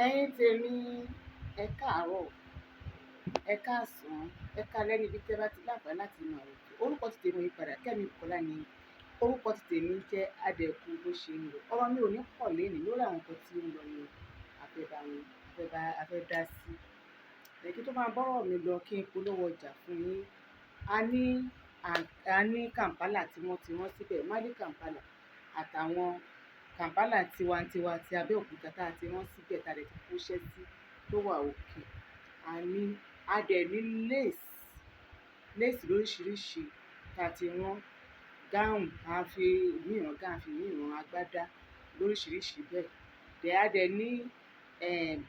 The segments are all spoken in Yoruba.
Ẹ̀yin tèmi, ẹ káàárọ̀, ẹ káàsán, ẹ káalẹ́ níbi tí ẹ bá ti láǹfààní láti máa wò. Orúkọ ti tèmi ò yí padà, Kẹ́mi Bùkọ́lá ni orúkọ ti tèmi jẹ́. Adẹ̀kú bó ṣe ń lọ. Ọ̀rọ̀ mi ò ní pọ̀ lénìí lórí àwọn nǹkan tí ó ń lọ ní afẹ́ bá wọn, afẹ́ dá sí. Ẹ kí tó máa bọ́rọ̀ mi lọ kí n polówó ọjà fún yín. A ní, a ní Kampala tí wọ́n ti rán síbẹ̀, Mali Kampala àtàwọn Kampala tiwantiwa ti Abẹ́òkúta tá a ti rán síbẹ̀ tá a dẹ̀ ti kóṣẹ́ sí tó wà òkè. A ní, a dẹ̀ ní lace, lace lóríṣiríṣi tá a ti rán gown, a fi ìmí rán gown, a fi ìmí rán agbádá lóríṣiríṣi bẹ́ẹ̀. Then a dẹ̀ ní,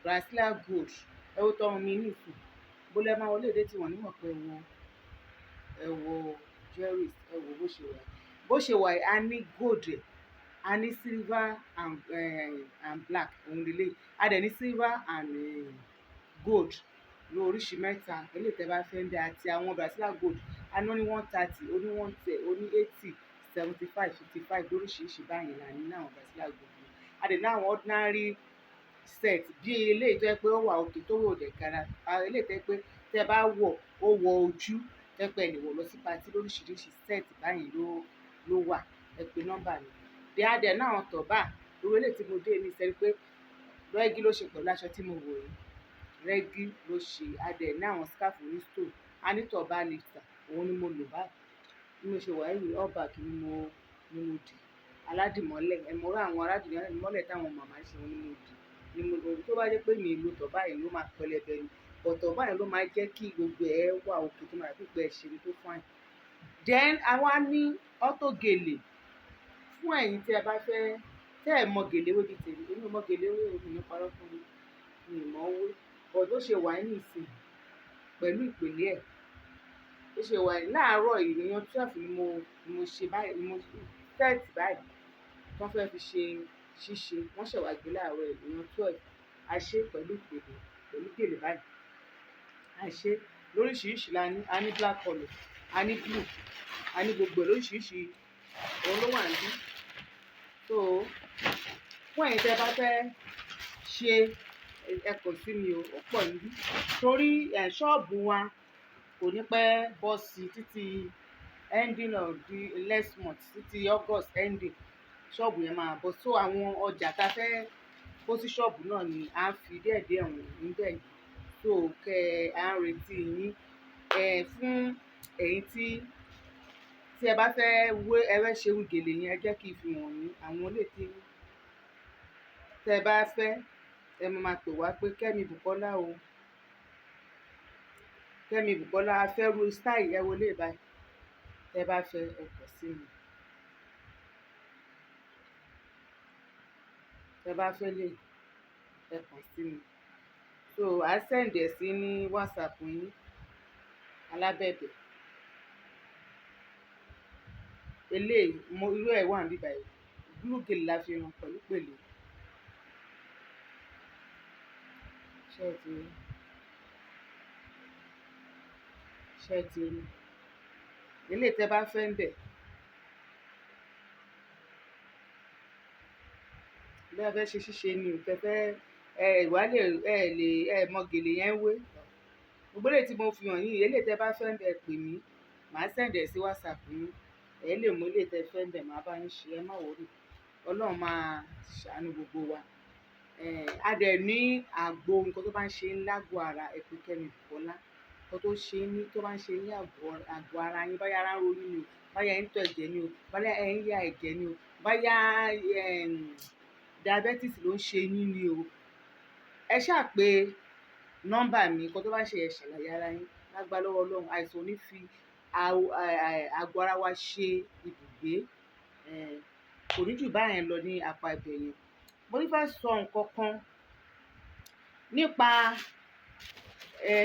Brazilian gold. Ẹ wo tọrùn mi nísìnyí. Bó lẹ máa wọlé dé tí wọ́n ní mọ̀ pé ẹ wo jewelries, ẹ wo bó ṣe wà. Bó ṣe wà yìí, a ní gold, a ní silver and black, òun leleyi. A dẹ̀ ní silver and gold lóríṣi mẹ́ta. Eléyìí tí ẹ bá fẹ́ ń bẹ àti àwọn Brazilian gold. A ní 130, ó ní 110, ó ní 80, 75, 55 lóríṣiríṣi báyìí la ní àwọn Brazilian gold. A dẹ̀ ní àwọn ordinary set bí eléyìí tó jẹ́ pé ó wà òkè tó wò dẹ̀ gara. Eléyìí tó jẹ́ pé tí ẹ bá wọ̀, ó wọ ojú, tó jẹ́ pé ẹ lè wọ̀ lọ sí party lóríṣiríṣi set báyìí ló wà. Ẹ pe nọ́mbà mi. Then a dẹ̀ ní àwọn turban. Irú eléyìí tí mo dé ní ìsẹ́ rí pé rẹ́gí ló ṣe pẹ̀lú aṣọ tí mo wọ̀ yìí. Rẹ́gí ló ṣe. A dẹ̀ ní àwọn scarf oní stone. A ní turban lifter, òun ni mo lò báyìí. Bí mo ṣe wà yìí, all back ni mo dì. Aládìmọ́lẹ̀. Ẹ mọ̀ irú àwọn aládìmọ́lẹ̀ tí àwọn màmá ń ṣe, òun ni mo dì. Ni mo lò. Tó bá jẹ́ pé mi ò lo turban yìí ló máa pẹlẹbẹ ni. But turban yìí ló máa jẹ́ kí gbogbo ẹ wà okay tó máa dàbí pé ẹ ṣe ni tó fine. Then a wá ní auto gèlè fún ẹ̀yin tí ẹ bá fẹ́, tí ẹ mọ gèlè wé bí tèmi. Èmi ò mọ gèlè wé o, mi ò ní parọ́ fún yín. Mi ò mọ̀ ọ́ wé. But bó ṣe wà ní ìsìn pẹ̀lú ìpele ẹ̀, bó ṣe wà yìí láàárọ̀ yìí, èèyàn 12 ni mo ṣe báyìí, ni mo set báyìí tí wọ́n fẹ́ fi ṣe ṣíṣe. Wọ́n ṣẹ̀ wá gbé láàárọ̀ yìí, èèyàn 12. A ṣe pẹ̀lú ìpele, pẹ̀lú gèlè báyìí. A ṣe lóríṣiríṣi la ní. A ní black colour, a ní blue, a ní gbogbo ẹ̀ lóríṣiríṣi. Òun ló wà níbí. So fún ẹ̀yin tí ẹ bá fẹ́ ṣe, ẹ kàn sí mi o, ó pọ̀ níbí. Torí ṣọ́ọ̀bù wa kò ní pẹ́ bọ́ sí títí ending of the next month, títí August ending. Ṣọ́ọ̀bù yẹn máa bọ́. So àwọn ọjà ta fẹ́ kó sí ṣọ́ọ̀bù náà ni à ń fi díẹ̀díẹ̀ wọ̀n níbẹ̀ yìí. So kẹ́ à ń retí yín. Fún ẹ̀yin tí ẹ bá fẹ́ wé, ẹ fẹ́ ṣe irú gèlè yẹn, ẹ jẹ́ kí n fi wọ̀n yín. Àwọn eléyìí tí ẹ bá fẹ́, ẹ máa ma pè wá pé Kẹ́mi Bùkọ́lá o. Kẹ́mi Bùkọ́lá, a fẹ́ irú style ẹ wo eléyìí báyìí. Tí ẹ bá fẹ́, ẹ kàn sí mi. Tí ẹ bá fẹ́ lè, ẹ kàn sí mi. So à send ẹ sí ní WhatsApp yín alábẹ̀bẹ̀. Eléyìí, mo irú ẹ̀ wà níbí báyìí. Blue gèlè la fi rán pẹ̀lú pèlè. Ṣé ẹ ti rí? Ṣé ẹ ti rí? Eléyìí tí ẹ bá fẹ́ ń bẹ̀. Bí ẹ fẹ́ ṣe ṣíṣe ni o, tí ẹ fẹ́, ẹ wá lè, ẹ lè, ẹ mọ gèlè yẹn wé. Gbogbo eléyìí tí mo fi hàn yín, eléyìí tí ẹ bá fẹ́ ń bẹ̀, ẹ pè mí. Màá send ẹ sí WhatsApp yín. Ẹ lè mú eléyìí tí ẹ fẹ́ ń bẹ̀, màá bá yín ṣe, ẹ má worry. Ọlọ́run máa ṣàánú gbogbo wa. A dẹ̀ ní àgbo nǹkan tó bá ń ṣe lágo ara, ẹ pè Kẹ́mi Bùkọ́lá. Nǹkan tó ṣe ní, tó bá ń ṣe ní àgọ́ ara yín, bóyá ara ń ro yín ni o, bóyá ẹ ń tọ ẹ̀jẹ̀ ni o, bóyá ẹ ń ya ẹ̀jẹ̀ ni o, bóyá, diabetes ló ń ṣe yín ni o. Ẹ ṣà pé nọ́mbà mi, nǹkan tó bá ṣe ẹ ṣàlàyé ara yín. Lágbára lọ́wọ́ Ọlọ́run, àìsàn ò ní fi àgọ́ ara wa ṣe ibùgbé. Kò ní jù báyẹn lọ ní apá ibẹ̀ yẹn. Mo ní fẹ́ sọ nǹkan kan nípa,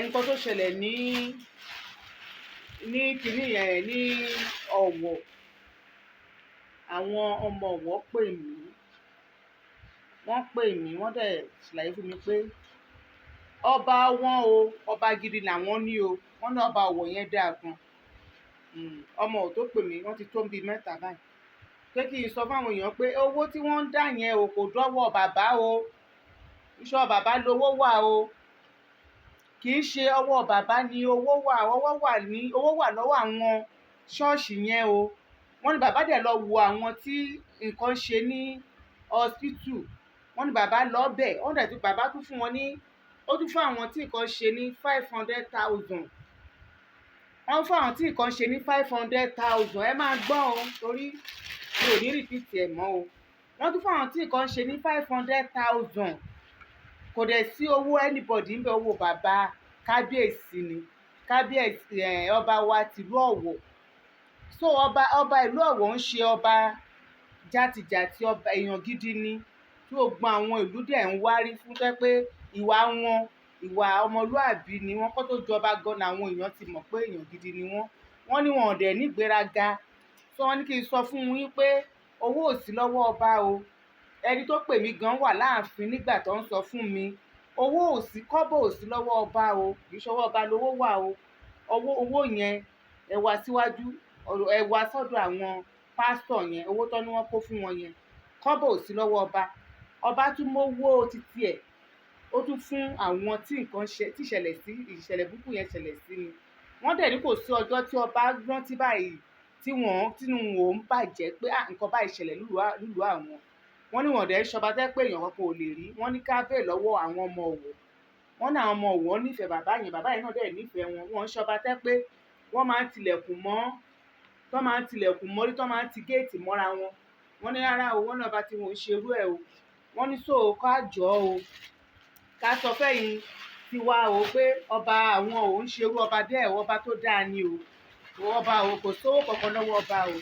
nǹkan tó ṣẹlẹ̀ ní kíní yẹn ní Ọ̀wọ̀. Àwọn ọmọ Ọ̀wọ̀ pè mí. Wọ́n pè mí, wọ́n dẹ̀ ṣàlàyé fún mi pé ọba wọn o, ọba gidi làwọn ní o. Wọ́n ní ọba Ọ̀wọ̀ yẹn dáa gan. Ọmọ Ọ̀wọ̀ tó pè mí, wọ́n ti tó bí mẹ́ta báyìí. Pé kí n sọ fún àwọn èèyàn pé owó tí wọ́n ń dá yẹn o kò dọ́wọ́ bàbá o. Iṣẹ́ bàbá lowó wà o, kì í ṣe ọwọ́ bàbá ni owó wà. Owó wà ní, owó wà lọ́wọ́ àwọn ṣọ́ọ̀ṣì yẹn o. Wọ́n ní bàbá dẹ̀ lọ wo àwọn tí nǹkan ṣe ní hospital. Wọ́n ní bàbá lọ bẹ̀, wọ́n dẹ̀ tún, bàbá tún fún wọn ní, ó tún fún àwọn tí nǹkan ṣe ní 500,000. Wọ́n fún àwọn tí nǹkan ṣe ní 500,000. Ẹ máa gbọ́ o, torí mi ò ní repeat ẹ̀ mọ́ o. Wọ́n tún fún àwọn tí nǹkan ṣe ní 500,000. Kò dẹ̀ sí owó anybody ń bẹ, owó bàbá kábíyèsí ni, kábíyèsí ẹ̀, ọba wa tìlú Ọ̀wọ̀. So ọba ìlú Ọ̀wọ̀ ń ṣe ọba játijàti, ọba èèyàn gidi ni, tí gbogbo àwọn ìlú dẹ̀ ń wárí fún, tẹ́ pé ìwà wọn, ìwà ọmọlúàbí ni wọ́n. Kó tó jọba gan ni àwọn èèyàn ti mọ̀ pé èèyàn gidi ni wọ́n. Wọ́n ní wọn ò dẹ̀ nígbéraga. So wọ́n ní kí n sọ fún yín pé owó ò sí lọ́wọ́ ọba o. Ẹni tó pè mí gan wà láàfin nígbà tó ń sọ fún mi. Owó ò sí, kọ́bọ̀ ò sí lọ́wọ́ ọba o, kì í ṣọwọ́ ọba lowó wà o. Owó yẹn, ẹ wá síwájú, ẹ wá sọ́dọ̀ àwọn pásítọ̀ yẹn, owó tó ní wọ́n kó fún wọn yẹn, kọ́bọ̀ ò sí lọ́wọ́ ọba. Ọba tún mówó títí ẹ̀, ó tún fún àwọn tí nǹkan ṣe, tí ìṣẹ̀lẹ̀ sí, ìṣẹ̀lẹ̀ burúkú yẹn ṣẹlẹ̀ sí ni. Wọ́n dẹ̀ ní kò sí ọjọ́ tí ọba rántí báyìí tí wọ́n, tínú wọn ò ń bàjẹ́ pé à, nǹkan báyìí ṣẹlẹ̀ nílùú àwọn. Wọ́n ní wọ́n dẹ̀ ń ṣọba tẹ́ pé èèyàn kankan ò lè rí. Wọ́n ní ká bèèrè lọ́wọ́ àwọn ọmọ Ọ̀wọ̀. Wọ́n ní àwọn ọmọ Ọ̀wọ̀ nífẹ̀ẹ́ bàbá yẹn, bàbá yẹn náà dẹ̀ nífẹ̀ẹ́ wọn. Wọ́n ń ṣọba tẹ́ pé wọ́n máa ń tilẹ̀kùn mọ́, tọ́ máa ń tilẹ̀kùn mọ́rí, tọ́ máa ń ti géètì mọ́ra wọn. Wọ́n ní rárá o, wọ́n ní ọba tí wọn ò ṣe irú ẹ o. Wọ́n ní so ká jọ o, ká sọ fẹ́yìn tiwa o pé ọba àwọn ò ń ṣe irú ọba bẹ́ẹ̀, ọba tó dáa ni o. Ọba o, kò sówó kankan lọ́wọ́ ọba o.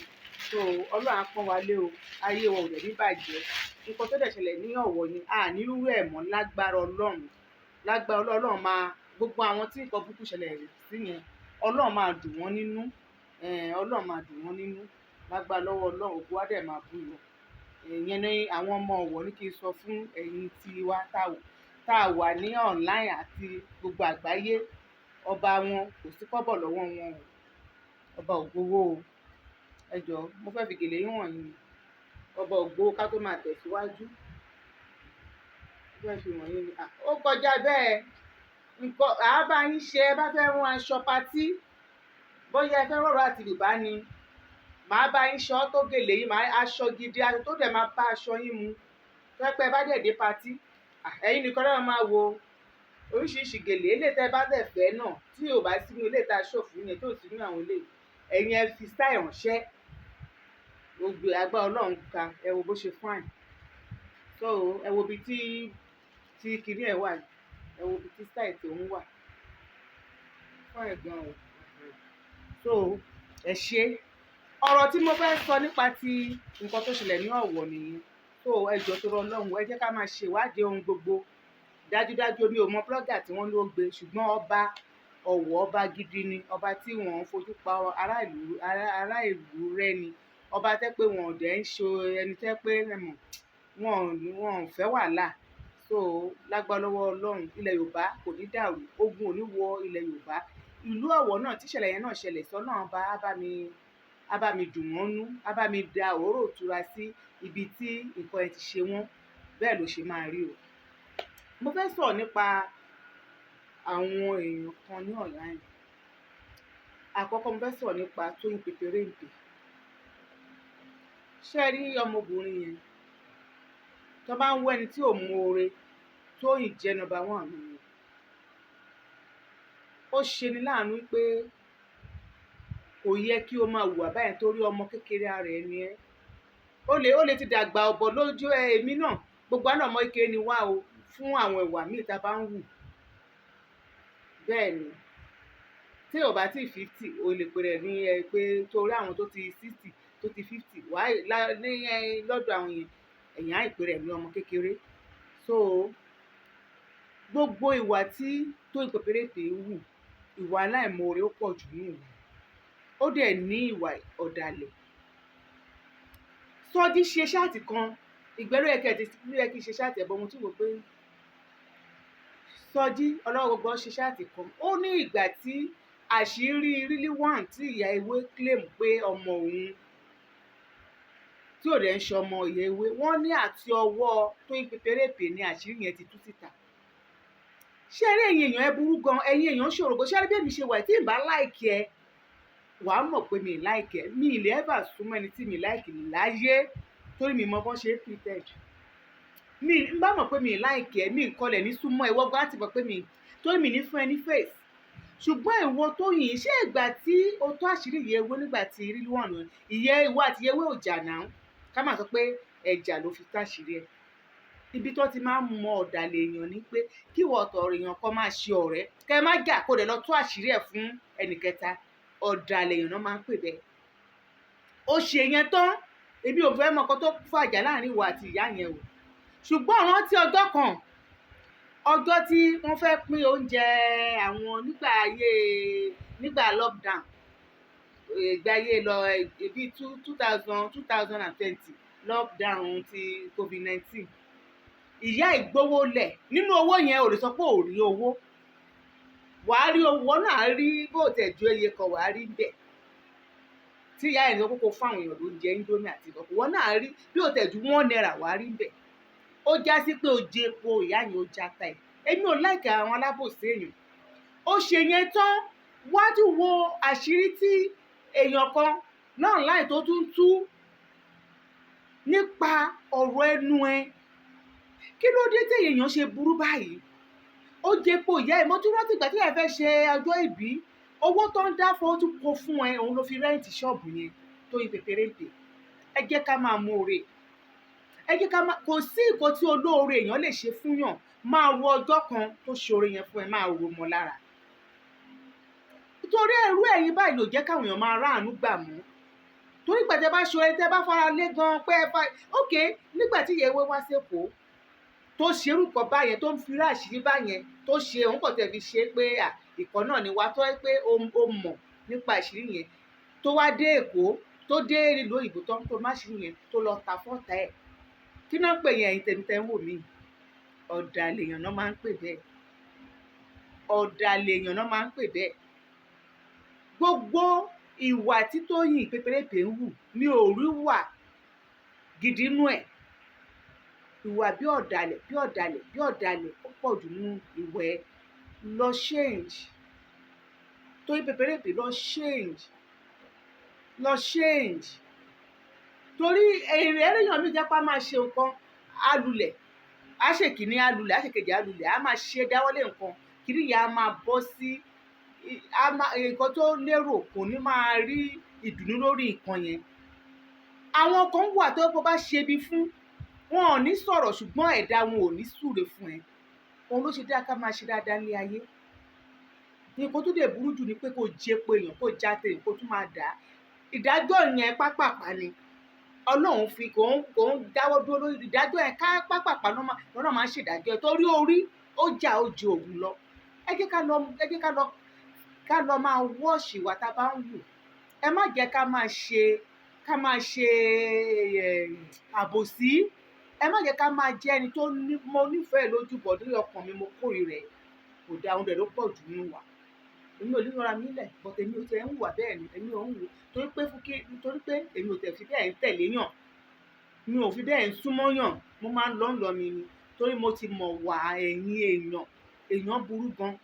So Ọlọ́run á pọ́n wa lé o, ayé wa ò dẹ̀ ní bàjẹ́. Nǹkan tó dẹ̀ ṣẹlẹ̀ ní Ọ̀wọ̀ ni, a ní rú ẹ̀ mọ́ lágbára Ọlọ́run. Lágbára Ọlọ́run, Ọlọ́run máa, gbogbo àwọn tí nǹkan burúkú ṣẹlẹ̀ sí yẹn, Ọlọ́run máa dùn wọ́n nínú. Ọlọ́run máa dùn wọ́n nínú. Lágbára lọ́wọ́ Ọlọ́run, ògo á dẹ̀ máa bú yọ. Ìyẹn ni àwọn ọmọ Ọ̀wọ̀ ní kí n sọ fún ẹ̀yin tiwa tá a wà ní online àti gbogbo àgbáyé. Ọba wọn kò sí kọ́bọ̀ lọ́wọ́ wọn o. Ọba ò gbowó o. Ẹ jọ̀ọ́, mo fẹ́ fi gèlè yín wọ̀nyí ni. Ọba ò gbowó ká tó máa tẹ̀síwájú. Mo fẹ́ fi wọ̀nyí ni. À, ó kọjá bẹ́ẹ̀. Nǹkan, à bá yín ṣe, ẹ bá fẹ́ rán aṣọ patí, bóyá ẹ fẹ́ rọ̀rọ̀ àti bùbá ni, màá bá yín ṣọ́ tó gèlè yín, màá aṣọ gidi, aṣọ tó dẹ̀ máa bá aṣọ yín mu. Tó jẹ́ pé ẹ bá dẹ̀ dé patí, à, ẹ̀yin nìkan ló máa wo oríṣiríṣi gèlè. Eléyìí tẹ́ bá dẹ̀ fẹ́ náà, tí ò bá sínú ilé tá a ṣòfò yẹn, tó sì nínú àwọn ilé, ẹ̀yin ẹ fi style ránṣẹ́. Gbogbo agbára Ọlọ́run ka, ẹ wo bó ṣe fine. So ẹ wo ibi tí kíní ẹ wà, ẹ wo ibi tí style tí òun wà. Fine gan o. So ẹ ṣé. Ọ̀rọ̀ tí mo fẹ́ sọ nípa ti nǹkan tó ṣẹlẹ̀ ní Ọ̀wọ̀ nìyẹn. So ẹ jọ̀ọ́ torí Ọlọ́run, ẹ jẹ́ ká máa ṣe ìwádìí ohun gbogbo. Dájúdájú mi ò mọ blogger tí wọ́n ló gbé, ṣùgbọ́n ọba Ọ̀wọ̀ ọba gidi ni, ọba tí wọ́n ń fojú pa ará ìlú, ará ìlú rẹ́ ni. Ọba tẹ́ pé wọn ò dẹ̀ ń ṣe ẹni tẹ́ pé ẹ mọ̀, wọn ò fẹ́ wàhálà. So lágbára lọ́wọ́ Ọlọ́run, ilẹ̀ Yorùbá kò ní dàrú, ogun ò ní wọ ilẹ̀ Yorùbá. Ìlú Ọ̀wọ̀ náà tí ìṣẹ̀lẹ̀ yẹn náà ṣẹlẹ̀ sọ náà bá, á bá mi dùn wọ́n nú, á bá mi da òróró ìtura sí ibi tí nǹkan ẹ ti ṣe wọ́n. Bẹ́ẹ̀ ló ṣe máa rí o. Mo fẹ́ sọ̀rọ̀ nípa àwọn èèyàn kan ní online. Àkọ́kọ́ mo fẹ́ sọ̀rọ̀ nípa Tóyìn Pétérèǹpé. Ṣé ẹ rí ọmọbìnrin yẹn? Tó bá ń wá ẹni tí ò mọ oore, Tóyìn jẹ́ number one nínú wọn. Ó ṣe ni láàánú pé kò yẹ kí o máa hùwà báyẹn torí ọmọ kékeré ara ẹ ni ẹ́. Ó lè ti dàgbà ọ̀bọ̀ lójú ẹ, èmi náà. Gbogbo wa náà ọmọ kékeré ni wá o fún àwọn ìwà míì tí a bá ń hù. Bẹ́ẹ̀ ni. Tí ò bá tí 50, o lè pè rẹ̀ ní ẹ pé torí àwọn tó ti 60, tó ti 50, wá ní lọ́dọ̀ àwọn yẹn, ẹ̀yàn á pè rẹ̀ ní ọmọ kékeré. So gbogbo ìwà tí Tóyìn Pétérèǹpé ń hù, ìwà aláìmoore ó pọ̀ jù nínú ìwà. Ó dẹ̀ ní ìwà ọ̀dàlẹ̀. Sọjí ṣe chat kan, ìgbẹ́ ló yẹ kí ẹ ti, ló yẹ kí n ṣe chat ẹ̀, but mo tún wò pé Sọjí ọlọ́wọ́ ṣe chat kan. Ó ní ìgbà tí àṣírí Rilwan tí ìyá ewé claim pé ọmọ òun. Tí ò dẹ̀ ń ṣọmọ Ìyá Ewé, wọ́n ní àti ọwọ́ Tóyìn Pépérépè ní àṣírí yẹn ti tú síta. Ṣé eré ẹ̀yin èèyàn, ẹ burú gan, ẹ̀yin èèyàn ṣòro gan. Ṣé eré bí èmi ṣe wà, tí ì bá like ẹ, wàá mọ̀ pé mi like ẹ. Mi ì lè ever súnmọ́ ẹni tí mi like láyé, torí mi mọ bọ́n ṣe é pretend. Mi ń bá mọ̀ pé mi like ẹ, mi kọlẹ̀ ní súnmọ́ ẹ, wọ́n gan á ti mọ̀ pé mi, torí mi ní fún ẹ ní face. Ṣùgbọ́n ìwọ Tóyìn, ṣé ìgbà tí o tó àṣírí Ìyá Ewé nígbà tí Rilwan, ìyẹ́ ìwọ àti Ìyá Ewé ò jà náà, ká má sọ pé ẹ̀jà ló fi táṣìírí ẹ̀. Ibi tó ti máa ń mọ ọ̀dàlẹ̀ èèyàn ni pé kí ìwọ ọ̀tọ̀ èèyàn kan máa ṣe ọ̀rẹ́, kẹ́ ẹ má jà, kó dẹ̀ lọ tú àṣírí ẹ̀ fún ẹnìkẹta. Ọ̀dàlẹ̀ èèyàn náà máa ń pè bẹ́ẹ̀. Ó ṣe yẹn tán, èmi ò fẹ́ mọ nǹkan tó fàjà láàrin ìwọ àti ìyá yẹn o. Ṣùgbọ́n rántí ọjọ́ kan, ọjọ́ tí wọ́n fẹ́ pín oúnjẹ àwọn nígbà ayé, nígbà lockdown, ìgbà ayé lọ bíi 2020, lockdown ti COVID-19, ìyá ìgbówó lẹ̀. Nínú owó yẹn, ò lè sọ pé ò rí owó. Wàá rí owó náà, rí bó tẹ̀ ju iye kan, wàá rí bẹ́ẹ̀ tí ìyá ẹ̀ ní kókó fún àwọn èèyàn lóúnjẹ, Indomie àti ìkọ̀kọ̀. Wọ́n náà rí bí ó tẹ̀ ju ₦1, wàá rí bẹ́ẹ̀. Ó já sí pé ó jẹ epo ìyá yẹn, ó já ta ẹ̀. Èmi ò like àwọn alábòsí èèyàn. Ó ṣe yẹn tán, wájú wo àṣírí tí èèyàn kan náà láì tó tún tú nípa ọ̀rọ̀ ẹnu ẹ. Kí ló dé tí èèyàn ṣe burú báyìí? Ó jẹ epo ìyá ẹ̀. Mo tún rántí ìgbà tí ìyá ẹ̀ fẹ́ ṣe ọjọ́ ìbí, owó tó ń dá fún ó tún kó fún ẹ, òun ló fi rent ṣọ́ọ̀bù yẹn. Tóyìn Pépérépè, ẹ jẹ́ ká máa mú oore, ẹ jẹ́ ká máa, kò sí nǹkan tí olóore èèyàn lè ṣe fún yàn, máa wo ọjọ́ kan tó ṣoore yẹn fún ẹ, máa ro mọ́ lára. Torí ẹrú ẹ̀yin báyìí ló jẹ́ káwọn èèyàn máa ráàánú gbà mú, torí ìgbà tẹ́ bá ṣoore, tẹ́ bá fara lé gan pé ẹ fa ok. Nígbà tí ìyẹ̀wò wá sẹ́kọ̀ọ́ tó ṣerú kan báyẹn, tó ń fi ráàṣírí báyẹn, tó ṣe òun kò tẹ̀ fi ṣe pé à ìkọ́ náà ni wá tó yẹ pé ó mọ̀ nípa àṣírí yẹn, tó wá dé Èkó, tó dé ìlú òyìnbó tó ń tó má ṣírí yẹn, tó lọ ta fọ́tà ẹ̀, kí náà pè yẹn? Ẹ̀yin tẹ̀mí tẹ́ ń wò mí, ọ̀dàlẹ̀ èèyàn náà máa ń pè bẹ́ẹ̀. Ọ̀dàlẹ̀ èèyàn náà máa ń pè bẹ́ẹ̀. Gbogbo ìwà tí Tóyìn Pépérépè ń hù, mi ò rí wà gidi nú ẹ̀. Ìwà bí ọ̀dàlẹ̀, bí ọ̀dàlẹ̀, bí ọ̀dàlẹ̀, ó pọ̀ jù nínú ìwà ẹ̀. Lọ change, Tóyìn Pépérépè, lọ change, lọ change, torí èrè ẹlẹ́yàn mi jẹ́ pé a máa ṣe nǹkan á lulẹ̀, á ṣe kìíní á lulẹ̀, á ṣe kejì á lulẹ̀, á máa ṣe dáwọ́lé nǹkan kìíní yẹn, á máa bọ́ sí nǹkan tó lérò, kò ní máa rí ìdùnnú lórí nǹkan yẹn. Àwọn kan wà tó bó bá ṣe bí fún wọn, ò ní sọ̀rọ̀, ṣùgbọ́n ẹ̀dá wọn ò ní súre fún ẹ. Òun ló ṣe dáa ká máa ṣe dáadáa ní ayé. Nǹkan tó dẹ̀ burú jù ni pé kó jẹ́ pé èèyàn kó jáde, kó tún máa dà á. Ìdájọ́ yẹn pápápá ni Ọlọ́run fi kò ń dáwọ́ dúró lórí ìdájọ́ yẹn ká pápápá lọ́nà máa ń ṣèdájọ́ ẹ̀, torí orí ó jà, ó ju òògùn lọ. Ẹ jẹ́ ká lọ, ẹ jẹ́ ká lọ máa wọ́ọ̀ṣì ìwà tá a bá ń wù. Ẹ má jẹ́ ká máa ṣe àbòsí. Ẹ má jẹ́ ká máa jẹ́ ẹni tó ní mo nífẹ̀ẹ́ lójú bọ̀ lórí ọkàn mi, mo kórìíra ẹ̀. Kò dáa, òun dẹ̀ ló pọ̀ jù nínú wa. Èmi ò ní rọra mi lẹ̀, but èmi ò tẹ̀ ń hùwà bẹ́ẹ̀ ni. Èmi ò ń wù torí pé fún kí, torí pé èmi ò tẹ̀ fi bẹ́ẹ̀ ń tẹ̀lé yàn, mi ò fi bẹ́ẹ̀ ń súnmọ́ yàn. Mo máa ń lọ ń lọ mi ni, torí mo ti mọ̀ wà ẹ̀yin èèyàn. Èèyàn burú gan,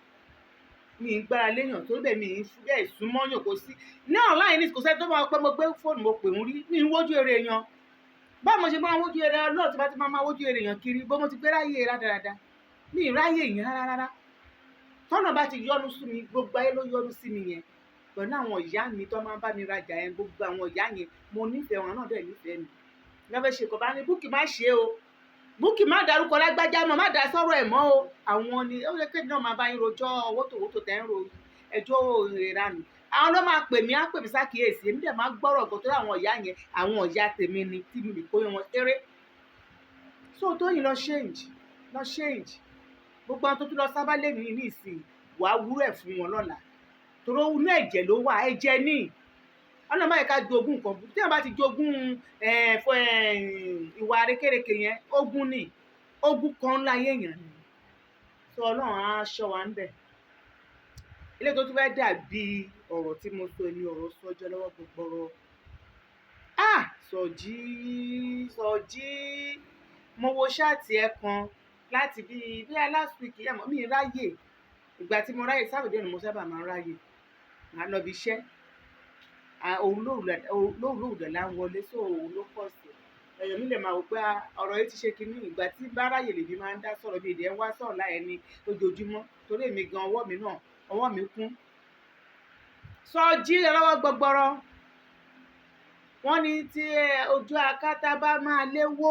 mi ń gbára léèyàn, torí bẹ́ẹ̀ mi ń fi bẹ́ẹ̀ súnmọ́ yàn. Kò sí ní online ní, kò sẹ́ni tó máa pẹ́ mo gbé fóònù mo pè ń rí mi ń wójú eré èèyàn. Báwo mo ṣe máa ń wójú eré Ọlọ́run tí bá ti máa wójú eré èèyàn kiri? Bó mo ti gbé ráyè rádaràda, mi ì ráyè yẹn rárá rárá. Tọ́nà bá ti yọ́nú sí mi, gbogbo ayé ló yọ́nú sí mi yẹn, pẹ̀lú àwọn ìyá mi tó máa ń bá mi rajà yẹn. Gbogbo àwọn ìyá yẹn, mo nífẹ̀ẹ́ wọn náà, dẹ̀ nífẹ̀ẹ́ mi. Wọ́n fẹ́ ṣe kò bá ní, "Búkì, má ṣe o, Búkì, má darúkọ lágbájá mọ́, má dá sọ́rọ̀ ẹ̀ mọ́ o." Àwọn ni ó yẹ kéde náà máa bá yín rojọ́ wótòwótò tẹ́ ń ro ẹjọ́ ìranù. Àwọn ló máa pè mí, á pè mí sákìyèsí. Èmi dẹ̀ máa gbọ́rọ̀ gan, torí àwọn ìyá yẹn, àwọn ìyá tèmi ni tí mi lè kó wọn kéré. So Tóyìn, lọ change, lọ change. Gbogbo àwọn tó tún lọ sábà lé ní ìsìn, wàá wúrẹ̀ fún wọn lọ́la, torí inú ẹ̀jẹ̀ ló wà. Ẹ̀jẹ̀ ní ọ̀nà máa yẹ ká jogún nǹkan. Tí wọ́n bá ti jogún ìwà àrékérekè yẹn, ogún ni, ogún kan ńlá ayé èèyàn ni. So Ọlọ́run á ṣọ́ wa ń bẹ̀. Ilé tó tún fẹ́ dàbí ọ̀rọ̀ tí mo sọ ní ọ̀rọ̀ sọ́jọ́ lọ́wọ́ gbogbo. Ah, Sọjí, Sọjí, mo wo chat ẹ kan láti bí last week. Yàmọ́ mi ráyè. Ìgbà tí mo ráyè, Saturday ni mo sábà máa ń ráyè. Màá lọ ibi iṣẹ́. Òru lóru lóru dẹ̀ la ń wọlé, so òun ló pọ̀ sí. Èèyàn mi lè máa wò pé ọ̀rọ̀ yìí ti ṣe kinní. Ìgbà tí bá ráyè lèmi máa ń dá sọ̀rọ̀, bí èdè ẹ̀ ń wá sọ̀rọ̀ láì ẹni lójoojúmọ́, torí èmi gan ọwọ́ mi náà, ọwọ́ mi kún. Sọjí lọ́wọ́ gbọgbọrọ. Wọ́n ní tí ojú akátá bá máa léwó,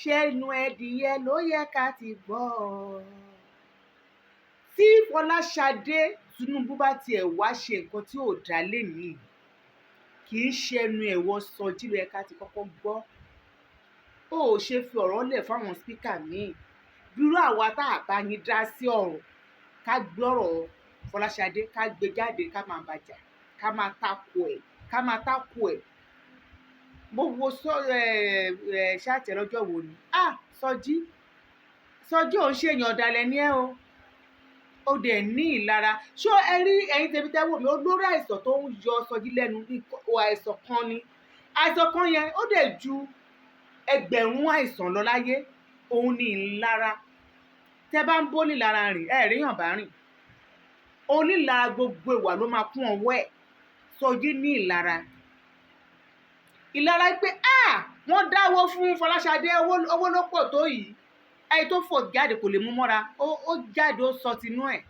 ṣẹ́nu ẹdìyẹ ló yẹ ká ti gbọ́. Tí Fọláṣadé Tinubu bá tiẹ̀ wá ṣe nǹkan tí ò dá lénìí, kì í ṣe ẹnu ẹ̀wọ̀ Sọjí ló yẹ ká ti kọ́kọ́ gbọ́. Ó ò ṣe fi ọ̀rọ̀ lẹ̀ fáwọn speaker míì. Bírú àwa tá a bá yín dá sí ọ̀rọ̀, ká gbé ọ̀rọ̀ Fọláṣadé, ká gbé jáde, ká máa bàjá, ká máa tako ẹ̀, ká máa tako ẹ̀. Mo wo sọ ẹ ẹ chat ẹ lọ́jọ́ wo ni? Ah, Sọjí, Sọjí, ò ń ṣèyàn ọ̀dàlẹ̀ ní ẹ o. Ó dẹ̀ ní ìlara. Ṣó ẹ rí ẹ̀yin tẹ̀mí tẹ́ wò mí, olórí àìsàn tó ń yọ Sọjí lẹ́nu, àìsàn kan ni. Àìsàn kan yẹn ó dẹ̀ ju ẹgbẹ̀rún àìsàn lọ láyé. Òun ni ìlara. Tẹ́ bá ń bó nílara rìn, ẹ ríyàn bá rìn. Onílara, gbogbo ìwà ló máa kún ọwọ́ ẹ̀. Sọjí ní ìlara. Ìlara pé ah, wọ́n dáwó fún Fọláṣadé, owó ló pọ̀ tó yìí. Ẹni tó fò jáde kò lè mú mọ́ra, ó jáde, ó sọ tinú ẹ̀.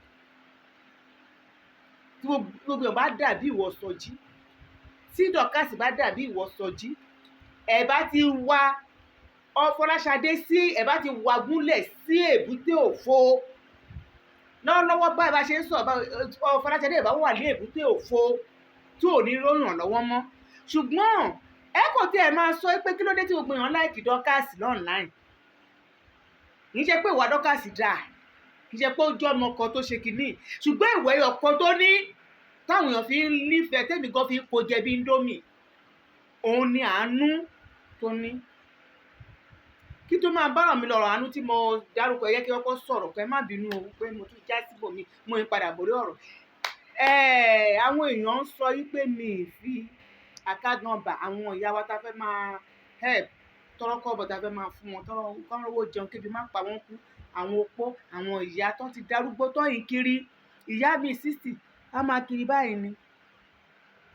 Tí gbogbo ẹ̀ bá dàbí ìwọ Sọjí, tí Dorcas bá dàbí ìwọ Sọjí, ẹ bá ti wá Fọláṣadé sí, ẹ bá ti wá gúnlẹ̀ sí èbúté òfo lọ́wọ́lọ́wọ́ báyìí. Bá ṣe ń sọ̀rọ̀ báyìí, Fọláṣadé ìbá wà ní èbúté òfo tí ò ní ròyàn lọ́wọ́ mọ́. Ṣùgbọ́n ẹ kò tí ẹ máa sọ pé kí ló dé tí gbogbo èèyàn like Dorcas online. Kì í ṣe pé ìwà Dorcas dáa, kì í ṣe pé ó jọ́ ọmọ kan tó ṣe kínní, ṣùgbọ́n ìwà ẹyọ kan tó ní táwọn èèyàn fi ń nífẹ̀ẹ́, tẹ́mi gan fi ń kó jẹ bí Indomie, òun ni àánú tó ní. Kí tó máa bá ràn mí lọ́rọ̀ àánú tí mo dárúkọ, ẹ yẹ kí wọ́n kọ́ sọ̀rọ̀ kẹ́ má bínú o pé mo tún já síbòmí, mo ń padà borí ọ̀rọ̀. Àwọn èèyàn ń sọ wípé mi ì fi account number àwọn ìyá wa tá fẹ́ máa help, tọ́rọ́kọ́bọ̀ tá fẹ́ máa fún wọn, tọ́rọ́ kán rówó jẹun, kébi má pa wọ́n kú, àwọn opó, àwọn ìyá tó ti darúgbó tó yìn kiri. Ìyá mi 60 á máa kiri báyìí ni.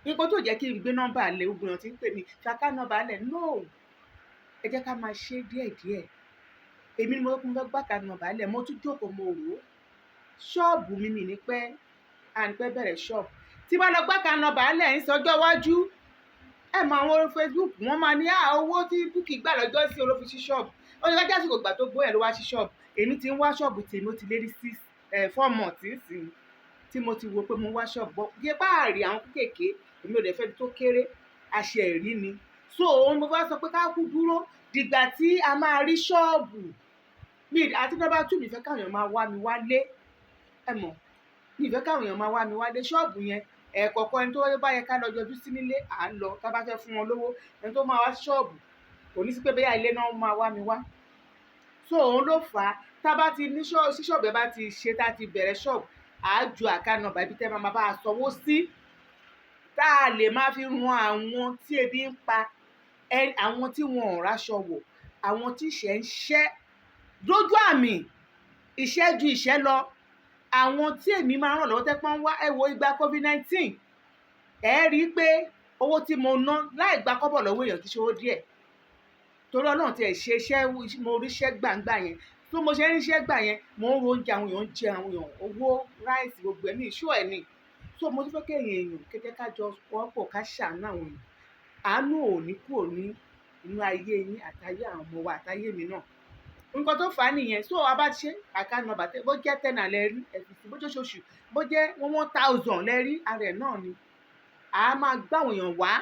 Nǹkan tó jẹ́ kí n gbé nọ́mbà lẹ̀, gbogbo èèyàn tí ń pè mí fi account number lẹ̀, no, ẹ jẹ́ ká máa ṣe díẹ̀díẹ̀. Èmi ni mo fẹ́ gbé account number lẹ̀. Mo tún jókòó, mo rò ó. Ṣọ́ọ̀bù mi, mi ní pẹ́, à ní pẹ́ bẹ̀rẹ̀ ṣọ́ọ̀bù. Tí bá lọ gbé account number lẹ̀ ń sọjọ́ iwájú, ẹ mọ àwọn orí Facebook, wọ́n máa ní owó tí Bukky gbà lọ́jọ́ sí olófi sí ṣọ́ọ̀bù. Ó ní lọ́jọ́ àsìkò ìgbà tó gbó ẹ̀ ló wá sí ṣọ́ọ̀bù. Èmi ti ń wá ṣọ́ọ̀bù tèmi, ó ti lé ní 6, 4 months nísìnyí tí mo ti wo pé mo wá ṣọ́ọ̀bù bọ́ yẹ bá rí àwọn kéékèèké. Èmi ò dẹ̀ fẹ́ ibi tó kéré, àṣẹ ìrí ni. So òun mo bá sọ pé ká kú dúró dìgbà tí a máa rí ṣọ́ọ̀bù mi. Àti number two, mi fẹ́ káwọn èèyàn máa wá mi wálé. Ẹ mọ̀, mi fẹ́ káwọn èèyàn máa wá mi wálé. Ṣọ́ọ̀bù yẹn, ẹ̀ẹ̀kọ̀ọ̀kan, ẹni tó bá yẹ ká lọ yọjú sí nílé, à ń lọ. Tá bá fẹ́ fún wọn lówó, ẹni tó máa wá ṣọ́ọ̀bù, kò ní sí pé bóyá ilé náà máa wá mi wá. So òun ló fà á. Tá bá ti ní ṣọ́ọ̀bù, sí ṣọ́ọ̀bù ẹ bá ti ṣe, tá ti bẹ̀rẹ̀ ṣọ́ọ̀bù, à á ju account number ibi tẹ́ máa bá a sanwó sí, tá a lè máa fi ran àwọn tí ebi ń pa, àwọn tí wọn ò ráṣọ wọ̀, àwọn tí ìṣẹ́ ń ṣẹ́ dójú àmì, ìṣẹ́ ju ìṣẹ́ lọ, àwọn tí èmi máa ń ràn lọ́wọ́ tẹ́ pọ́n wá. Ẹ wo ìgbà COVID-19, ẹ rí i pé owó tí mo ná láì gba kọ́bọ̀ lọ́wọ́ èèyàn kì í ṣe owó díẹ̀, torí Ọlọ́run ti ẹ̀ ṣe iṣẹ́, mo ríṣẹ́ gbàǹgbà yẹn. Tó mo ṣe ń ríṣẹ́ gbà yẹn, mo ń ro oúnjẹ àwọn èèyàn, ń jẹ àwọn èèyàn, owó rice, gbogbo ẹ̀ ní ìṣó ẹ̀ ni. So mo tún fẹ́ kí ẹ̀yin èèyàn kẹ́kẹ́ ká jọ pawọ́pọ̀, ká ṣàánú àwọn èèyàn. Àánú ò ní kúrò ní inú ayé yín àtayé àwọn ọmọ wa àtayé mi náà. Nǹkan tó fà á nìyẹn. So a bá ti ṣe account number tẹ, bó jẹ́ 10 lẹ rí ẹ fi sí, bó jẹ́ oṣooṣù, bó jẹ́ 1,000 lẹ rí, ara ẹ̀ náà ni. A máa gbá àwọn èèyàn wá,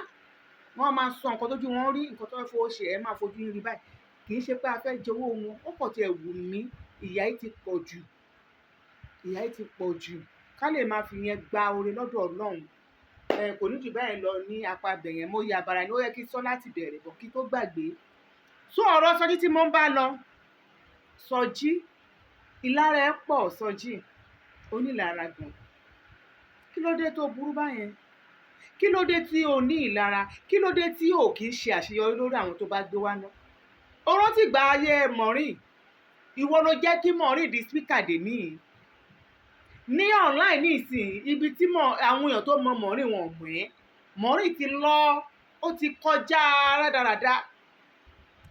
wọ́n máa sọ nǹkan tójú wọn rí, nǹkan tó fẹ́ fowó ṣe, ẹ máa fojú yín rí báyìí. Kì í ṣe pé a fẹ́ jẹ owó wọn, ó kàn tiẹ̀ wù mí. Ìyà yìí ti pọ̀ jù, ìyà yìí ti pọ̀ jù, ká lè máa fi yẹn gba oore lọ́dọ̀ Ọlọ́run. Ẹ kò ní jù bẹ́ẹ̀ lọ ní apá ibẹ̀ yẹn. Mo ya àbàrà ni ó yẹ kí n sọ láti bẹ̀rẹ̀ bọ̀ kí tó gbàgbé. So ọ̀rọ̀ Sọjí tí mo ń bá lọ, Sọjí, ìlara ẹ pọ̀. Sọjí onílara gan. Kí ló dé tó burú báyẹn? Kí ló dé tí o ní ìlara? Kí ló dé tí o kì í ṣe àṣeyọrí lórí àwọn tó bá gbé wá ná? O rántí ìgbà ayé Maureen? Ìwọ ló jẹ́ kí Maureen di speaker dè níyì ní online ní ìsìn, ibi tí àwọn èèyàn tó mọ Maureen wọn ò mọ̀ ẹ́. Maureen ti lọ, ó ti kọjá rádaràda.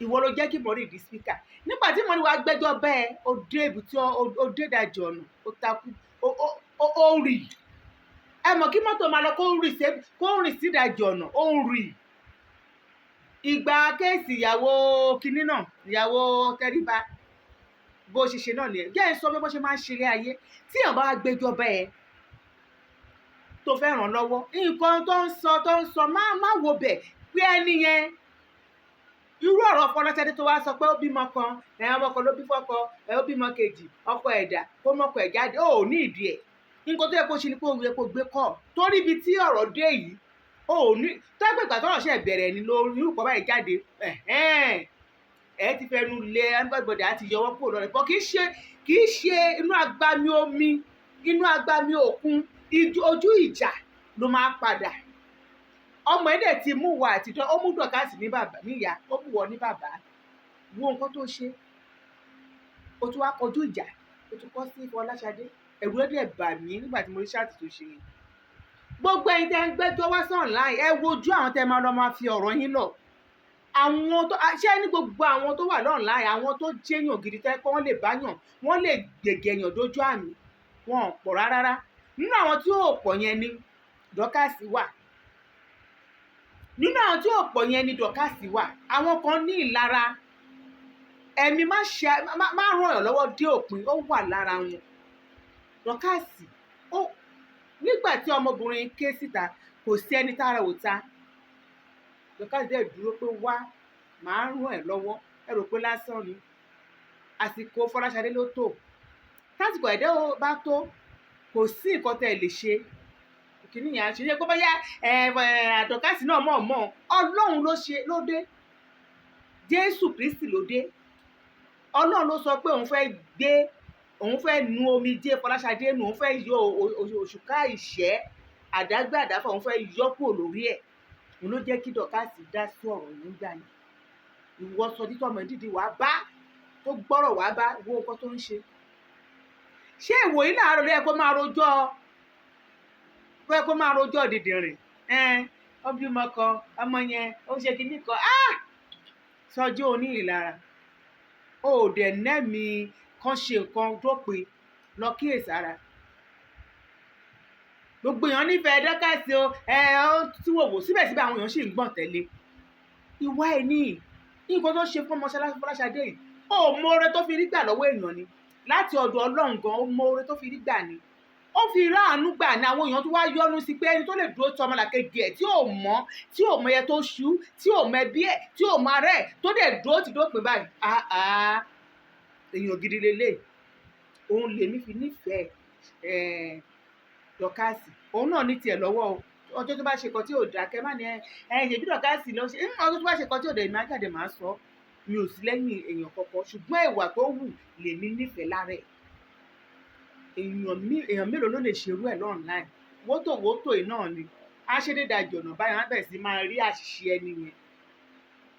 Ìwọ ló jẹ́ kí Maureen di speaker. Nígbà tí Maureen wá gbẹ́jọ́ bẹ́ẹ̀, ó dé ibi tí ó dé ìdajì ọ̀nà, ó takú, ó rì. Ẹ mọ̀ kí mọ́tò máa lọ kó rìn sí ìdajì ọ̀nà, ó ń rì. Ìgbà case ìyàwó kinní náà, ìyàwó Tẹríba, bó ṣe ṣe náà nìyẹn. Jẹ́ ẹ sọ pé bó ṣe máa ń ṣe ilé ayé, tí èèyàn bá wá gbẹ́jọ́ bẹ́ẹ̀ tó fẹ́ ràn lọ́wọ́, nǹkan tó ń sọ, má wo bẹ̀ pé ẹni yẹn. Irú ọ̀rọ̀ Fọláṣadé tó wá sọ pé ó bímọ kan, ẹ̀ ọmọ kan ló bí fọ́kọ ẹ̀, ó bímọ kejì, ọkọ ẹ̀dà kó mọ́kọ ẹ̀ jáde, ó ò ní ìdí ẹ̀. Nǹkan tó yẹ kó ṣe ni pé ó yẹ kó gbé kọ́, torí ibi tí ọ̀rọ̀ dé yìí, ó ò ní tó ẹgbẹ́ ìgbà tọ́rọ̀ ṣe bẹ̀rẹ̀ ni lórí irú nǹkan báyìí jáde, ẹ ti fẹnu lé everybody á ti yọwọ́ kúrò lọ́rẹ̀ bọ́. Kì í ṣe inú agbami omi, inú agbami òkun, ojú ìjà ló máa padà. Ọmọ ẹ̀ dẹ̀ ti mú wa àtijọ́, ó mú Dorcas ní bàbá níyà, ó mú wọ ní bàbá. Wo nǹkan tó ṣe, ó tún wá kọjú ìjà, ó tún kọ́ sí Fọláṣadé. Ẹ̀rù ẹ̀ dẹ̀ bà mí nígbà tí mo rí chat tó ṣe yẹn. Gbogbo ẹ̀yin tẹ́ ń gbẹ́jọ́ wá sí online, ẹ wojú àwọn tẹ́ máa lọ máa fi ọ̀rọ̀ yín lọ. Àwọn tó ṣé ní gbogbo àwọn tó wà online, àwọn tó jẹ́yàn gidi tẹ́ pé wọ́n lè báyàn, wọ́n lè gbègèyàn dójú àmì, wọn ò pọ̀ rárá. Nínú àwọn tí ò pọ̀ yẹn ni Dorcas wà. Nínú àwọn tí ò pọ̀ yẹn ni Dorcas wà. Àwọn kan ní ìlara, ẹ̀mí má ṣe má ràn yàn lọ́wọ́ dé òpin, ó wà lára wọn. Dorcas ó nígbà tí ọmọbìnrin ké síta, kò sí ẹni tára ò ta. Dorcas dẹ̀ dúró pé wá, màá ràn ẹ́ lọ́wọ́. Ẹ rò pé lásán ni? Àsìkò Fọláṣadé ló tó. Tásìkò ẹ̀dẹ́ bá tó, kò sí nǹkan tẹ́ ẹ lè ṣe. Kìíní yẹn á ṣe é pé bóyá ẹ ẹ Dorcas náà mọ̀ mọ̀. Ọlọ́run ló ṣe ló dé, Jésù Kristi ló dé. Ọlọ́run ló sọ pé òun fẹ́ gbé, òun fẹ́ nu omijé Fọláṣadé nù, òun fẹ́ yọ òṣùká ìṣẹ́ àdágbé àdáfà, òun fẹ́ yọ kúrò lórí ẹ̀. Òun ló jẹ́ kí Dorcas dá sí ọ̀rọ̀ yẹn gbà yẹn. Ìwọ sọ títọ́ ọmọ dídì wàá bá tó gbọ́rọ̀ wàá bá wo nǹkan tó ń ṣe. Ṣé ìwòyí làárọ̀ ló yẹ kó máa rojọ́, ló yẹ kó máa rojọ́ dìdìrìn? Ó bímọ kan, ọmọ yẹn ó ṣe kinní kan. Sọjí, oní ìlara, o ò dẹ̀ nẹ́mi kan ṣe nǹkan dópin lọ. Kíyèsára, gbogbo èèyàn nífẹ̀ẹ́ Dorcas o. Ẹ ó tí wò wò síbẹ̀síbẹ̀, àwọn èèyàn sì ń gbọ̀n tẹ̀lé. Ìwà ẹ̀ ní nǹkan tó ṣe fún ọmọ Fọláṣadé yìí, ó mọ oore tó fi rí gbà lọ́wọ́ èèyàn ni láti ọ̀dọ̀ Ọlọ́run gan. Ó mọ oore tó fi rí gbà ni, ó fi ráàánú gbà ní. Àwọn èèyàn tó wá yọ́nú sí pé ẹni tó lè dúró tí ọmọlàkejì ẹ̀ tí ò mọ̀, tí ò mọ ẹyẹ tó ṣú, tí ò mọ ẹbí ẹ̀, tí ò mọ ara ẹ̀, tó dẹ̀ dúró ti dópin báyìí, ah ah, èèyàn gidi lélẹ̀. Òun lèmi fi nífẹ̀ẹ́ Dorcas. Òun náà ní tiẹ̀ lọ́wọ́ o. Ọjọ́ tó bá ṣe nǹkan tí ò dáa, kẹ́ má ní ẹ ẹ ṣèbí Dorcas ló ṣe. Ọjọ́ tó bá ṣe nǹkan tí ò dáa, èmi á jáde, màá sọ. Mi ò sí lẹ́yìn èèyàn kankan, ṣùgbọ́n ìwà tó wù lèmi nífẹ̀ẹ́ lára ẹ̀. Èèyàn mélòó ló lè ṣerú ẹ̀ online? Wótò wótò yìí náà ni á ṣe dédé àjọ̀nà báyìí, wọ́n á bẹ̀rẹ̀ sí máa rí àṣìṣe ẹni yẹn.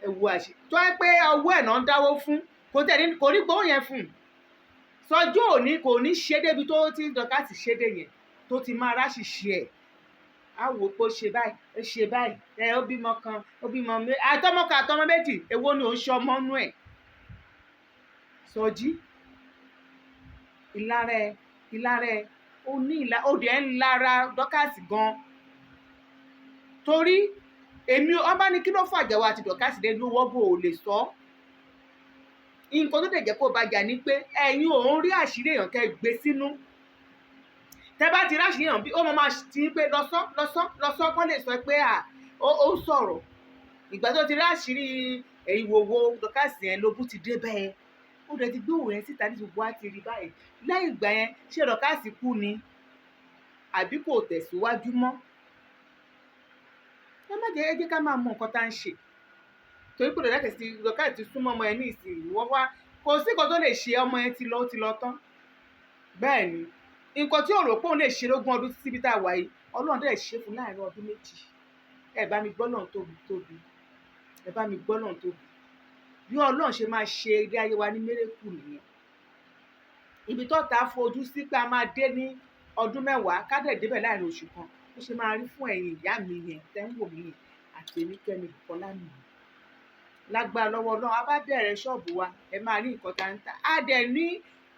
Ẹ wo àṣì tó yẹ pé ọwọ́ ẹ̀ náà ń dáwó fún, kò tẹ̀ ní kò ní gbowó yẹn fún un. Sọjọ́ òní kò ní ṣe débi tó ti Dorcas ṣe dé yẹn, tó ti máa ráṣìṣe ẹ̀. Á wò ó pé ó ṣe báyìí, ó ṣe báyìí. Ẹ ó bímọ kan, ó bímọ àtọmọ kan, àtọmọ méjì, èwo ni ò ń ṣe ọmọ nú ẹ̀? Sọjí, ìlara ẹ, ìlara ẹ, ó ní ìlà, ó dẹ̀ ń lara Dorcas gan. Torí èmi ọba ní kí ló fàjà wa àti Dorcas dé ló wọ́gbọ̀ ò lè sọ. Nǹkan tó dẹ̀ jẹ́ kó bàjá ni pé ẹ̀yin ò ń rí àṣírí èèyàn kẹ́ gbé sínú. Tẹ́ bá ti ráṣìírí èèyàn, bí ó máa ti ń pé lọ́sọ́ lọ́sọ́ lọ́sọ́ kọ́ lè sọ pé à ó sọ̀rọ̀. Ìgbà tó ti ráṣìírí ìwòwò Dorcas yẹn, lógún ti dé bẹ́ẹ̀. Ó dẹ̀ ti gbé òun yẹn síta ní gbogbo á ti rí báyìí. Lẹ́yìn ìgbà yẹn, ṣé Dorcas kú ni àbí kò tẹ̀síwájú mọ́? Ẹ má jẹ́, ẹ jẹ́ ká máa mọ nǹkan tá à ń ṣe, torí pé Dorcas ti súnmọ́ ọmọ yẹn ní ìsìn. Ìwọ wá, kò sí nǹkan tó lè ṣe ọmọ yẹn, ti lọ, ó ti lọ tán. Bẹ́ẹ̀ ni, nǹkan tí ò rò pé òun lè ṣe lógún ọdún síbi tá a wà yìí, Ọlọ́run dẹ̀ ṣe fún láàrin ọdún 2. Ẹ bá mi gbọ́ Ọlọ́run tóbi tóbi, ẹ bá mi gbọ́ Ọlọ́run tóbi. Bí Ọlọ́run ṣe máa ṣe ilé ayé wa ní miracle nìyẹn. Ibi tọ́ta fojú sí pé a máa dé ní ọdún 10, ká dẹ̀ débẹ̀ láàrin oṣù kan, bó ṣe máa rí fún ẹ̀yin ìyá mi yẹn tẹ́ ń wò mí yẹn àti èmi Kẹ́mi Bùkọ́lá nìyẹn. Lágbára lọ́wọ́ Ọlọ́run, a bá bẹ̀rẹ̀ ṣọ́ọ̀bù wa, ẹ máa rí nǹkan tá ń tà. A dẹ̀ ní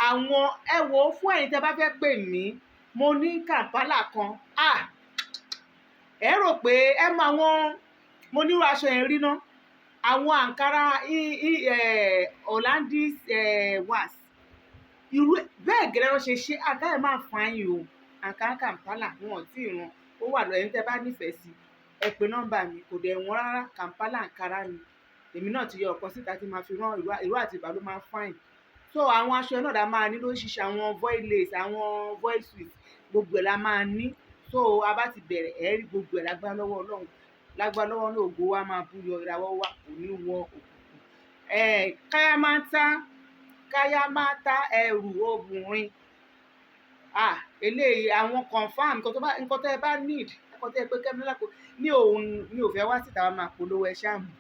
àwọn, ẹ wò ó, fún ẹ̀yin tẹ́ bá fẹ́ pè mí, mo ní Kampala kan. Ah, ẹ rò pé ẹ mọ àwọn mo nírú aṣọ yẹn rí ná, àwọn àǹkárá Hollandis wax, irú bẹ́ẹ̀ gẹ́lẹ́ ló ṣe ṣe àǹkárá ẹ̀ máa fine o. Àǹkárá Kampala wọn ò tí ì rán, ó wà lọ. Ẹ̀yin tẹ́ bá nífẹ̀ẹ́ sí, ẹ pè nọ́mbà mi. Kò dẹ̀ wọ́n rárá. Kampala àǹkárá ni. Èmi náà ti yọ ọ̀kan síta tí máa fi rán ìró àti ìbá ló máa fine. So àwọn aṣọ náà la máa ní lóríṣiríṣi, àwọn voile lace, àwọn voile suit, gbogbo ẹ̀ la máa ní. So a bá ti bẹ̀rẹ̀, ẹ̀ rí gbogbo ẹ̀ lágbára lọ́wọ́ Ọlọ́run. Lágbára lọ́wọ́ náà, ògo wa máa búyọ, ìràwọ̀ wa kò ní wọ òkùnkùn. Ẹ̀ káyámátá káyámátá, ẹrù obìnrin. Ah, eléyìí àwọn confam nǹkan tó bá, nǹkan tẹ́ ẹ bá need, nǹkan tẹ́ ẹ pé Kẹ́mi lápò ní òun mi ò fẹ́ wá síta wá máa polówó, ẹ ṣáà mọ̀.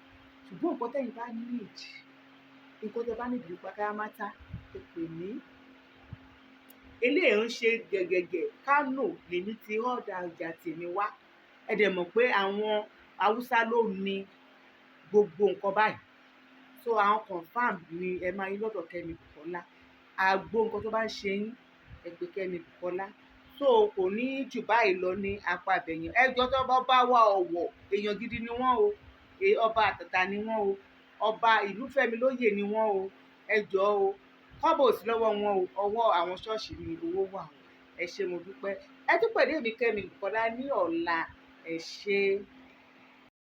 Ṣùgbọ́n nǹkan tẹ́yin bá need, nǹkan tẹ́ bá need nípa káyámátá, ẹ pè mí. Eléyìí ń ṣe gẹ̀gẹ̀gẹ̀. Kánò lèmi ti order ọjà tèmi wá. Ẹ dẹ̀ mọ̀ pé àwọn Haúsá ló ní gbogbo nǹkan báyìí. So àwọn confam ni ẹ máa rí lọ́dọ̀ Kẹ́mi Bùkọ́lá. Àgbo nǹkan tó bá ń ṣe yín, ẹ pè Kẹ́mi Bùkọ́lá. So kò ní jù báyìí lọ ní apá ibẹ̀yẹn. Ẹ jọ̀ọ́, tó bá bá wà ọ̀wọ̀, èèyàn gidi ni wọ́n o, ọba àtàtà ni wọ́n o, ọba ìlú Fẹ́mi lóyè ni wọ́n o. Ẹ jọ̀ọ́ o, kọ́bọ̀ ò sí lọ́wọ́ wọn o, ọwọ́ àwọn ṣọ́ọ̀ṣì ni owó wà o. Ẹ ṣé, mo dúpẹ́. Ẹ tún pàdé mi, Kẹ́mi Bùkọ́lá, ní ọ̀la. Ẹ ṣé.